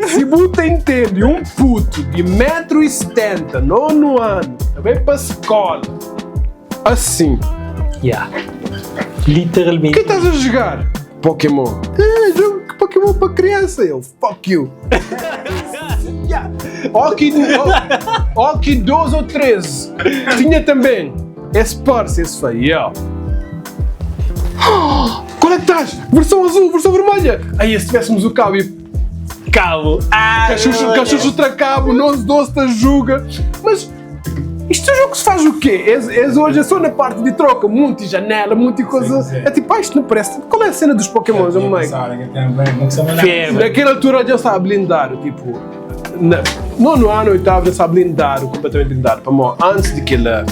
Si bu ta intende un putu di metru i 70, nonu anu, ta bai pa skola asin. Ya. Literalmenti. Ki estás a jogar? Pokémon. Eh, jogo de Pokémon pa criança. Eu, fuck you. Ya. Ó ki, ó, ó ki 12 ou 13. Tinha também esse parse, esse foi, yo. Qual é que estás? Versão azul, versão vermelha. Aí se tivéssemos o cabo e Cabo. Ah, Cachucho, cachucho tra cabo, nós dois te julga. Mas isto é um jogo que se faz o quê? És, és hoje é só na parte de troca, muita janela, muita coisa. Sim, sim. É tipo, ah, isto não parece. Qual é a cena dos Pokémons, Tinha moleque? passado aquele tempo, bem, não gostava nada. Febre. Naquela altura já estava blindado, tipo. Na, nono ano, oitavo, já estava blindado, completamente blindado. Para mim, antes de que ela.